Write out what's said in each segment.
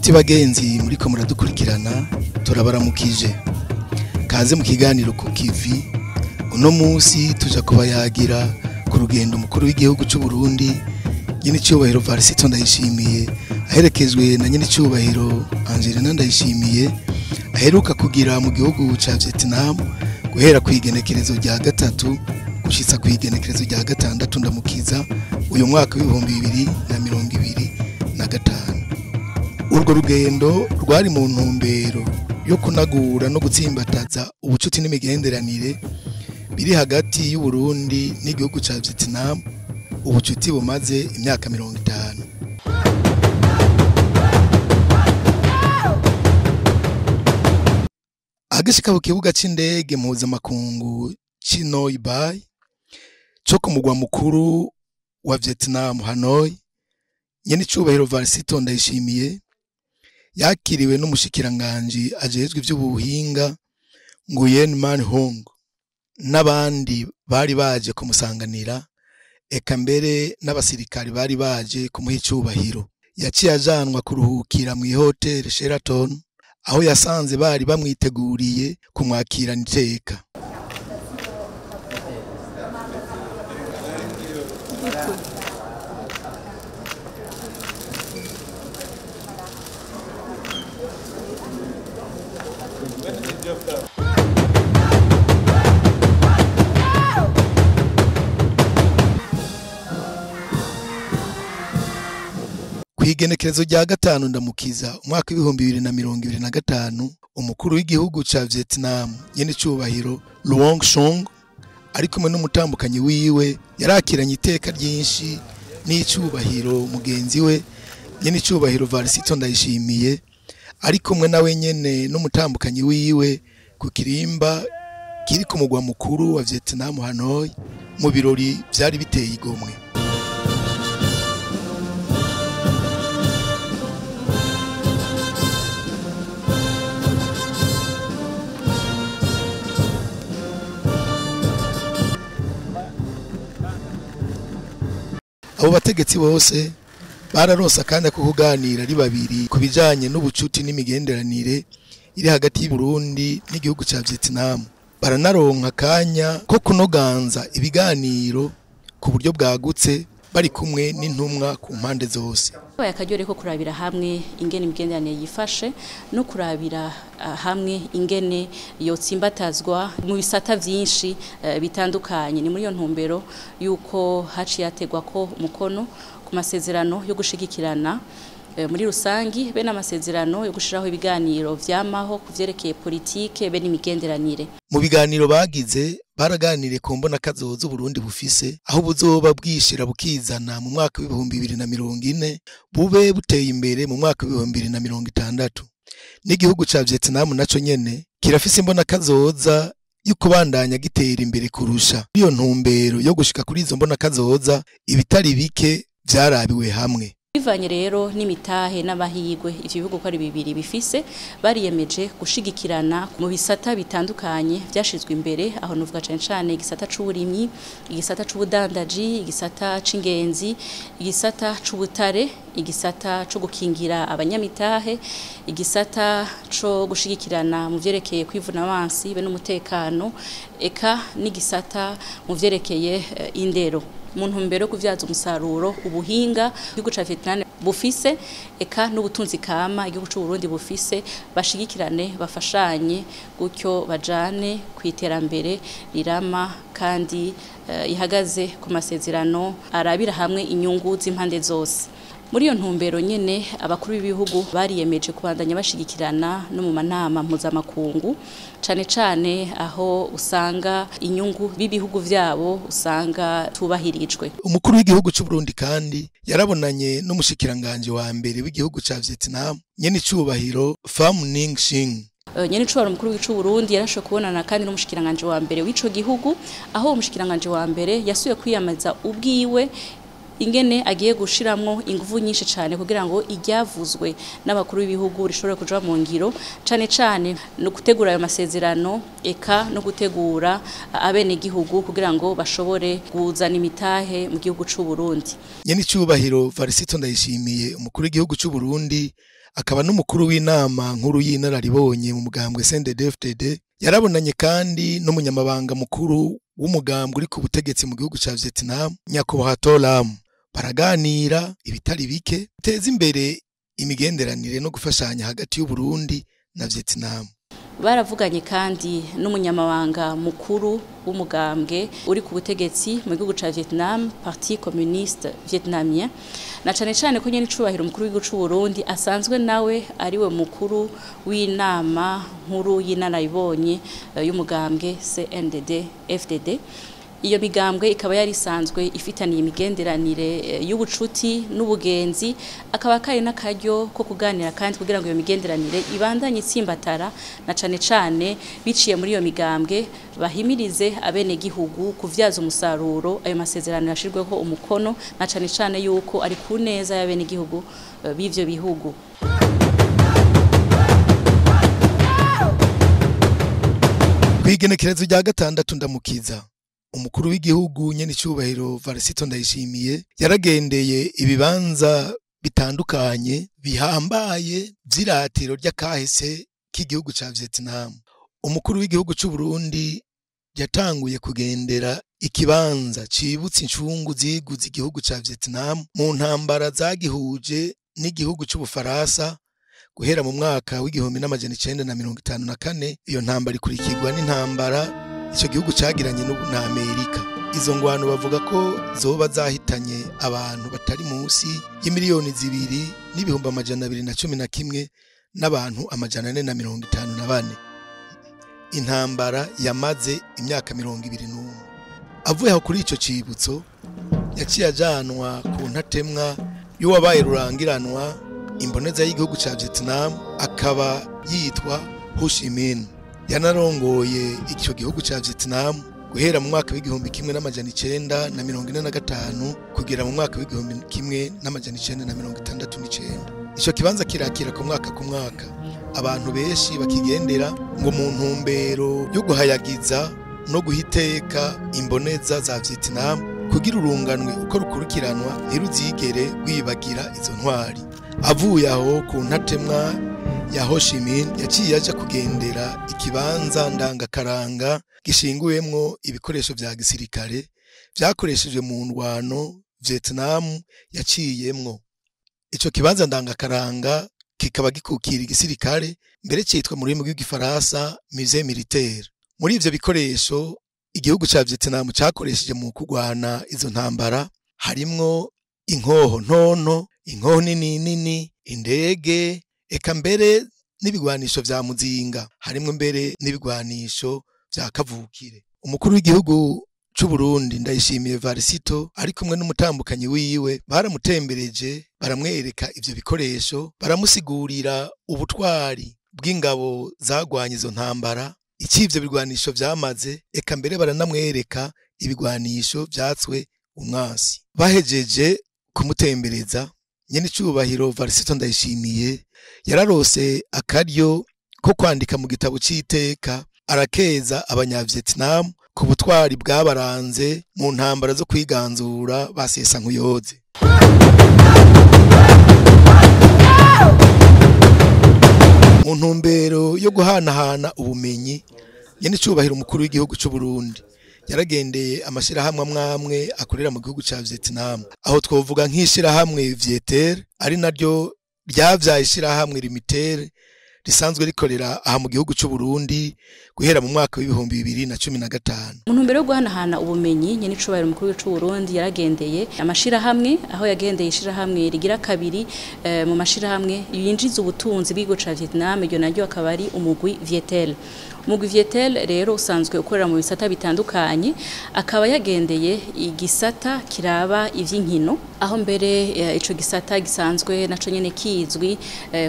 Nshuti bagenzi muriko muradukurikirana, turabaramukije. Kaze mu kiganiro ku Kivi. Uno munsi tuja kubayagira ku rugendo mukuru w'igihugu c'u Burundi, Nyenicubahiro Varisito Ndayishimiye, aherekezwe na Nyenicubahiro Angelina Ndayishimiye, aheruka kugira mu gihugu ca Vietnam guhera ku igenekerezo rya 3 gushitsa ku igenekerezo rya 6 ndamukiza uyu mwaka w'2025. Urwo rugendo rwari mu ntumbero yo kunagura no gutsimbataza ubucuti n'imigenderanire biri hagati y'u Burundi n'igihugu ca Vietnam, ubucuti bumaze imyaka 50. Agishika ku kibuga c'indege mpuzamakungu c'i Noi Bai co ku mugwa mukuru wa Vietnam Hanoi, Nyenicubahiro Varisito Ndayishimiye yakiriwe n'umushikiranganji ajejwe ivy'ubuhinga Nguyen Man Hong n'abandi bari baje kumusanganira, eka mbere n'abasirikari bari baje kumuha icubahiro. Yaciye ajanwa kuruhukira mu hotel Sheraton, aho yasanze bari bamwiteguriye kumwakirana iteka. Kw'igenekerezo rya 5 ndamukiza umwaka w'2025, umukuru w'igihugu ca Vietnam Nyenicubahiro Luong Song ari kumwe n'umutambukanyi wiwe yarakiranye iteka ryinshi n'icubahiro mugenzi we Nyenicubahiro Varisito Ndayishimiye ari kumwe nawe nyene n'umutambukanyi wiwe ku kirimba kiri ku mugwa mukuru wa Vietnam Hanoi, mu birori vyari biteye igomwe. Abo bategetsi bose bararonse akanya ko kuganira ari babiri ku bijanye n'ubucuti n'imigenderanire iri hagati y'u Burundi n'igihugu ca Vietnam. Baranaronka akanya ko kunoganza ibiganiro ku buryo bwagutse bari kumwe n'intumwa ku mpande zose. Baye akaryo ko kurabira hamwe ingene imigenderanire yifashe no kurabira hamwe ingene yotsimbatazwa mu bisata vyinshi bitandukanye. Ni muri iyo ntumbero yuko haciye hategwa ko umukono ku masezerano yo gushigikirana muri rusangi, be n'amasezerano yo gushiraho ibiganiro vyamaho kuvyerekeye politike be n'imigenderanire. Mu biganiro bagize baraganiriye ku mbona kazoza Burundi bufise, aho buzoba bwishira bukizana mu mwaka w'2040, bube buteye imbere mu mwaka w'2060. N'igihugu ca Vietnam naco nyene kirafise imbona kazoza yo kubandanya gitera imbere kurusha. Iyo ntumbero yo gushika kuri izo mbona kazoza ibitari bike vyarabiwe hamwe. Bivanye rero n'imitahe n'abahigwe ivyo bihugu ko ari bibiri bifise, bariyemeje gushigikirana mu bisata bitandukanye vyashizwe imbere, aho nuvuga cane cane igisata c'uburimyi, igisata c'ubudandaji, igisata c'ingenzi, igisata c'ubutare, igisata co gukingira abanyamitahe, igisata co gushigikirana mu vyerekeye kwivuna abansi be n'umutekano, eka n'igisata mu vyerekeye indero. Mu ntumbero yo kuvyaza umusaruro ubuhinga igihugu ca Vietnam bufise, eka n'ubutunzi kama igihugu c'u Burundi bufise, bashigikirane bafashanye gutyo bajane kwiterambere rirama kandi ihagaze ku masezerano arabira hamwe inyungu z'impande zose. Muri iyo ntumbero nyene abakuru b'ibihugu bariyemeje kubandanya bashigikirana no mu manama mpuzamakungu, cane cane aho usanga inyungu b'ibihugu vyabo usanga tubahirijwe. Umukuru w'igihugu c'u Burundi kandi yarabonanye n'umushikiranganje wa mbere w'igihugu ca Vietnam Nyenicubahiro Pham Ninh Chinh. Nyenicubahiro umukuru w'igihugu c'u Burundi yarashoboye kubonana kandi n'umushikiranganje wa mbere w'ico gihugu, aho umushikiranganje wa mbere yasuye kwiyamaza ubwiwe ingene agiye gushiramwo inguvu nyinshi cyane kugira ngo iryavuzwe n'abakuru b'ibihugu rishobore kuja mu ngiro, cane cane no gutegura ayo masezerano eka no gutegura abene gihugu kugira ngo bashobore kuzana imitahe mu gihugu c'u Burundi. Nyenicubahiro Varisito Ndayishimiye umukuru w'igihugu c'u Burundi akaba n'umukuru w'inama nkuru y'inararibonye mu mugambwe CNDD-FDD, yarabonanye kandi n'umunyamabanga mukuru w'umugambwe uri ku butegetsi mu gihugu ca Vietnam, Nyakubahwa To Lam. Baraganira ibitari bike biteza imbere imigenderanire no gufashanya hagati y'u Burundi na Vietnam. Baravuganye kandi n'umunyamabanga mukuru w'umugambwe uri ku butegetsi mu gihugu ca Vietnam, Parti Communiste Vietnamien, na cane cane ko nyene icubahiro umukuru w'igihugu c'u Burundi asanzwe nawe ariwe mukuru w'inama nkuru y'inararibonye y'umugambwe CNDD FDD. Iyo migambwe ikaba yari isanzwe ifitaniye imigenderanire y'ubucuti n'ubugenzi, akaba kari n'akaryo ko kuganira kandi kugira ngo iyo migenderanire ibandanye itsimbatara, na cane cane biciye muri iyo migambwe bahimirize abenegihugu kuvyaza umusaruro ayo masezerano yashirweho umukono, na cane cane yuko ari ku neza y'abenegihugu b'ivyo bihugu. Kw'igenekerezo rya 6 Ndamukiza, umukuru w'igihugu nyene icubahiro Varisito Ndayishimiye yaragendeye ibibanza bitandukanye bihambaye vy'iratiro ry'akahise k'igihugu ca Vietnam. Umukuru w'igihugu c'u Burundi yatanguye kugendera ikibanza cibutsa incungu ziguze igihugu ca Vietnam mu ntambara zagihuje n'igihugu c'Ubufaransa guhera mu mwaka w'1954. Iyo ntambara ikurikirwa n'intambara ico gihugu cagiranye na Amerika. Izo ngwano bavuga ko zoba zahitanye abantu batari munsi y'imiliyoni 2 n'ibihumbi 211 n'abantu 454. Intambara yamaze imyaka 21. Avuye aho kuri ico cibutso, yaciye ajanwa ku ntatemwa y'uwabaye rurangiranwa imboneza y'igihugu ca Vietnam, akaba yitwa Ho Chi Minh. Yanarongoye ico gihugu ca Vietnam guhera mu mwaka w'1945 kugera mu mwaka w'1969. Ico kibanza kirakira ku mwaka ku mwaka abantu benshi bakigendera ngo mu ntumbero yo guhayagiza no guhiteka imboneza za Vietnam kugira urunganwe uko rukurikiranwa ntiruzigere rwibagira izo ntwari. Avuye aho ku ntatemwa ya Ho Chi Minh, yaciye aja kugendera ikibanza ndangakaranga gishinguwemwo ibikoresho vya gisirikare vyakoreshejwe mu ndwano Vietnam yaciyemwo. Ico kibanza ndangakaranga kikaba gikukira igisirikare, mbere citwa mu rurimi rw'igifaransa Musée Militaire. Muri ivyo bikoresho igihugu ca Vietnam cakoresheje mu kurwana izo ntambara harimwo inkoho ntonto, inkoho nini nini, indege, eka mbere n'ibigwanisho vya muzinga, harimwo mbere n'ibigwanisho vya kavukire. Umukuru w'igihugu c'u Burundi Ndayishimiye Varisito ari kumwe n'umutambukanyi wiwe baramutembereje, baramwereka ivyo bikoresho, baramusigurira ubutwari bw'ingabo zagwanye izo ntambara, icivyo bigwanisho vyamaze, eka mbere baranamwereka ibigwanisho vyatswe umwasi. Bahejeje kumutembereza, nyene icubahiro Varisito Ndayishimiye yararose akaryo ko kwandika mu gitabo c'iteka, arakeza abanyavietnam ku butwari bwabaranze mu ntambara zo kwiganzura basesa nkuyoze. Mu ntumbero yo guhanahana ubumenyi, nyene icubahiro umukuru w'igihugu c'u Burundi yaragendeye amashirahamwe amwamwe akorera mu gihugu ca Vietnam, aho twovuga nk'ishirahamwe Vietel ari naryo ryavyaye ishirahamwe Limitel risanzwe rikorera aha mu gihugu c'u Burundi guhera mu mwaka w'2015. Mu ntumbero yo guhanahana ubumenyi, nyene icubahiro umukuru w'igihugu c'u Burundi yaragendeye amashirahamwe, aho yagendeye ishirahamwe rigira kabiri mu mashirahamwe yinjiza ubutunzi bw'igihugu ca Vietnam, iryo naryo akaba ari umugwi Vietel. Umugwi Vietel rero usanzwe ukorera mu bisata bitandukanye, akaba yagendeye igisata kiraba ivy'inkino, aho mbere ico gisata gisanzwe naco nyene kizwi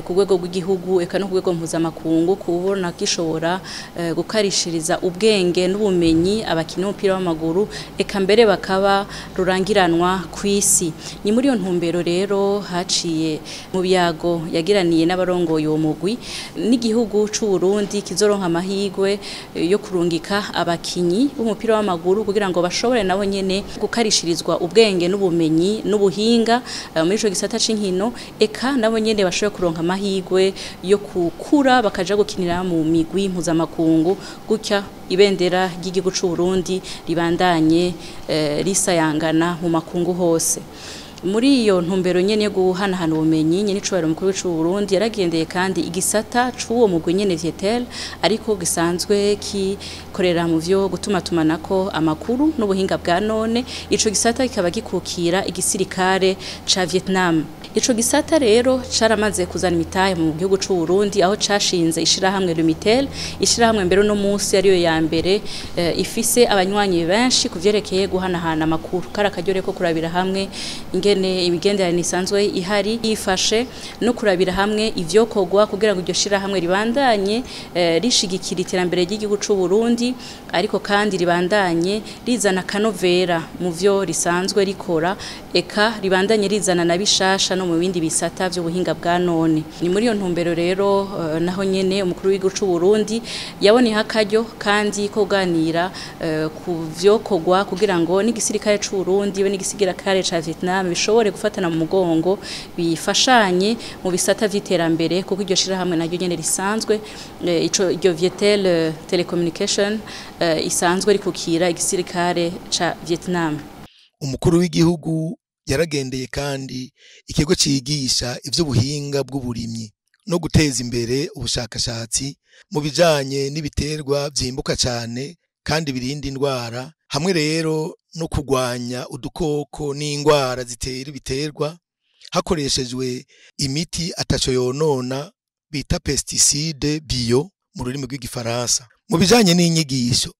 ku rwego rw'igihugu eka no ku rwego mpuzamakungu, kubona gishobora gukarishiriza ubwenge n'ubumenyi abakinyi b'umupira w'amaguru, eka mbere bakaba rurangiranwa kw'isi. Ni muri iyo ntumbero rero haciye mu biyago yagiraniye n'abarongoye uwo mugwi n'igihugu c'u Burundi kizoronka amahirwe amahigwe yo kurungika abakinyi b'umupira w'amaguru kugira ngo bashobore nabo nyene gukarishirizwa ubwenge n'ubumenyi n'ubuhinga muri ico gisata c'inkino, eka nabo nyene bashobore kuronka amahigwe yo kukura bakaja gukinira mu migwi mpuzamakungu, gutya ibendera ry'igihugu c'u Burundi ribandanye risayangana mu makungu hose. Muri iyo ntumbero nyene yo guhanahana ubumenyi, nyene icubahiro mukuru w'icu Burundi yaragendeye kandi igisata c'uwo mugwi nyene Viettel, ariko gisanzwe kikorera mu vyo gutuma tumanako amakuru n'ubuhinga bwa none. Ico gisata kikaba gikukira igisirikare ca Vietnam. Ico gisata rero caramaze kuzana imitahe mu gihugu c'u Burundi, aho cashinze ishirahamwe Lumitel, ishirahamwe mbere no munsi ariyo ya mbere ifise abanywanyi benshi kuvyerekeye guhanahana amakuru. Kari akaryo ko kurabira hamwe ingene imigenderanire isanzwe ihari yifashe no kurabira hamwe ivyokorwa kugira ngo iryo shirahamwe ribandanye rishigikira iterambere ry'igihugu c'u Burundi, ariko kandi ribandanye rizana kanovera mu vyo risanzwe rikora, eka ribandanye rizana na bishasha no mu bindi bisata vy'ubuhinga bwa none. Ni muri iyo ntumbero rero naho nyene umukuru w'igihugu c'u Burundi yaboneye akaryo kandi ko kuganira ku vyokorwa kugira ngo n'igisirikare c'u Burundi be n'igisirikare ca Vietnam bishobore gufatana mu mugongo, bifashanye mu bisata vy'iterambere, kuko iryo shirahamwe naryo nyene risanzwe ico iryo Viettel Telecommunication isanzwe rikukira igisirikare ca Vietnam. Umukuru w'igihugu yaragendeye kandi ikigo cigisha ivy'ubuhinga bw'uburimyi no guteza imbere ubushakashatsi mu bijanye n'ibiterwa vyimbuka cane kandi birinda indwara, hamwe rero no kugwanya udukoko n'ingwara zitera ibiterwa hakoreshejwe imiti ataco yonona bita pesticide bio mu rurimi rw'igifaransa. Mu bijanye n'inyigisho,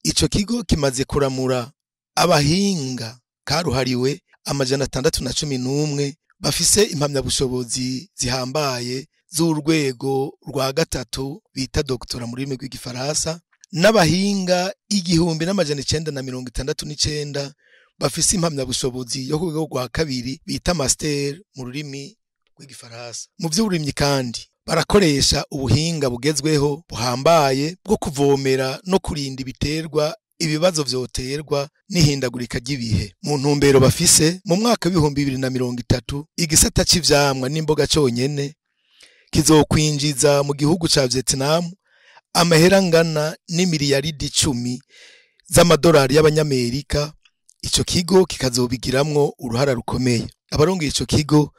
ico kigo kimaze kuramura abahinga karuhariwe 611 bafise impamyabushobozi zihambaye z'urwego rwa gatatu bita doctora mu rurimi rw'igifaransa, n'abahinga 1969 bafise impamyabushobozi yo ku rwego rwa kabiri bita master mu rurimi rw'igifaransa. Mu vy'uburimyi kandi barakoresha ubuhinga bugezweho buhambaye bwo kuvomera no kurinda ibiterwa ibibazo vyoterwa n'ihindagurika ry'ibihe. Mu ntumbero bafise mu mwaka w'ibihumbi 2030, igisata c'ivyamwa n'imboga conyene kizokwinjiza mu gihugu ca Vietnam amahera angana n'imiliyaridi 10 z'amadolari y'abanyamerika. Ico kigo kikazobigiramwo uruhara rukomeye. Abarongoye ico kigo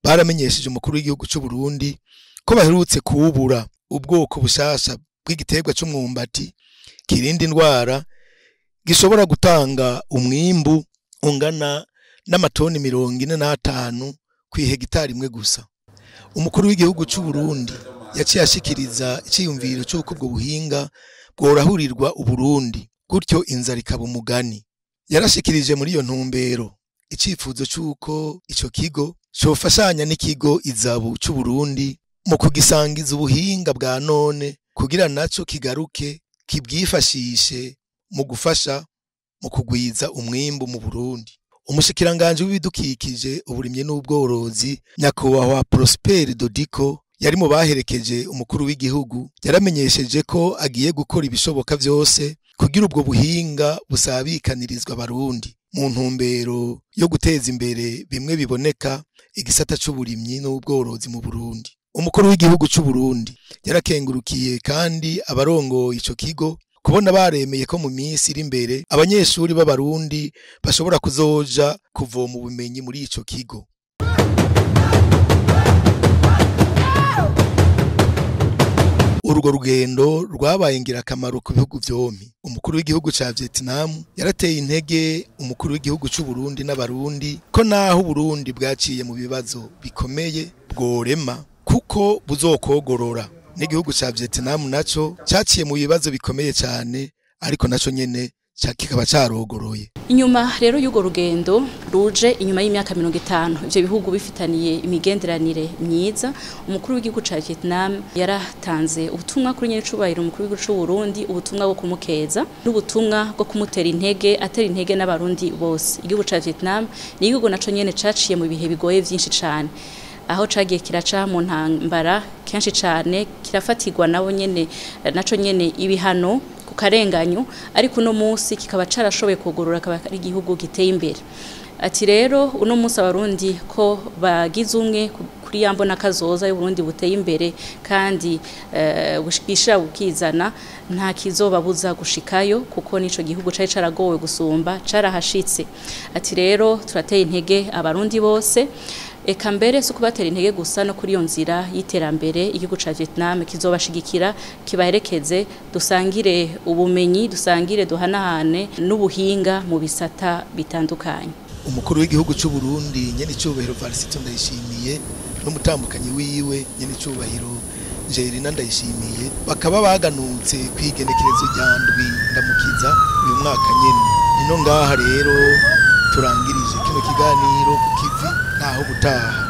baramenyesheje umukuru w'igihugu c'u Burundi ko baherutse kuwubura ubwoko bushasha bw'igiterwa c'umwumbati kirinda indwara, gishobora gutanga umwimbu ungana n'amatoni 45 kw'ihegitari imwe gusa. Umukuru w'igihugu c'u Burundi yaciye ashikiriza iciyumviro c'uko ubwo buhinga bworahurirwa Uburundi, gutyo inzara ikaba umugani. Yarashikirije muri iyo ntumbero icifuzo c'uko ico kigo cofashanya n'ikigo Izabu c'u Burundi mu kugisangiza ubuhinga bwa none kugira naco kigaruke kibwifashishe mu gufasha mu kugwiza umwimbu mu Burundi. Umushikiranganje w'ibidukikije, uburimyi n'ubworozi, nyakubahwa Prosper Dodiko, yari mu baherekeje umukuru w'igihugu, yaramenyesheje ko agiye gukora ibishoboka vyose kugira ubwo buhinga busabikanirizwa abarundi mu ntumbero yo guteza imbere bimwe biboneka igisata c'uburimyi n'ubworozi mu Burundi. Umukuru w'igihugu c'u Burundi yarakengurukiye kandi abarongoye ico kigo kubona baremeye ko mu minsi iri imbere abanyeshuri b'abarundi bashobora kuzoja kuvoma ubumenyi muri ico kigo. Urwo rugendo rwabaye ingirakamaro ku bihugu vyompi. Umukuru w'igihugu ca Vietnam yarateye intege umukuru w'igihugu c'u Burundi n'abarundi ko naho Burundi bwaciye mu bibazo bikomeye bworema kuko buzokogorora. N'igihugu ca Vietnam naco caciye mu bibazo bikomeye cyane, ariko naco nyene kikaba carogoroye. Inyuma rero y'ugo rugendo ruje inyuma y'imyaka 50 ivyo bihugu bifitaniye imigenderanire myiza, umukuru w'igihugu ca Vietnam yaratanze ubutumwa kuri nyene cubahiro umukuru w'igihugu c'u Burundi, ubutumwa bwo kumukeza n'ubutumwa bwo kumutera intege, atera intege n'abarundi bose. Igihugu ca Vietnam ni igihugu naco nyene caciye mu bihe bigoye vyinshi cane. Aho cagiye kiraca mu ntambara kenshi cane, kirafatirwa nabo nyene naco nyene ibihano ku karenganyo, ariko uno munsi kikaba carashoboye kugurura, akaba ari igihugu giteye imbere. Ati rero uno munsi Abarundi ko bagize umwe kuri ya mbona kazoza y'Uburundi buteye imbere kandi bwishira bukizana, nta kizobabuza gushikayo, kuko nico gihugu cari caragowe gusumba carahashitse. Ati rero turateye intege Abarundi bose, eka mbere si ukubatera intege gusa, no kuri iyo nzira y'iterambere igihugu ca Vietnam kizobashigikira, kibaherekeze, dusangire ubumenyi, dusangire, duhanahane n'ubuhinga mu bisata bitandukanye. Umukuru w'igihugu cy'u Burundi nyene icubahiro Varisito Ndayishimiye n'umutambukanyi wiwe nyene icubahiro Angelina Ndayishimiye bakaba baganutse kwigenekerezo rya 7 Ndamukiza uyu mwaka nyene. Nino ngaha rero turangirije kino kiganiro ku kivi, naho gutaha.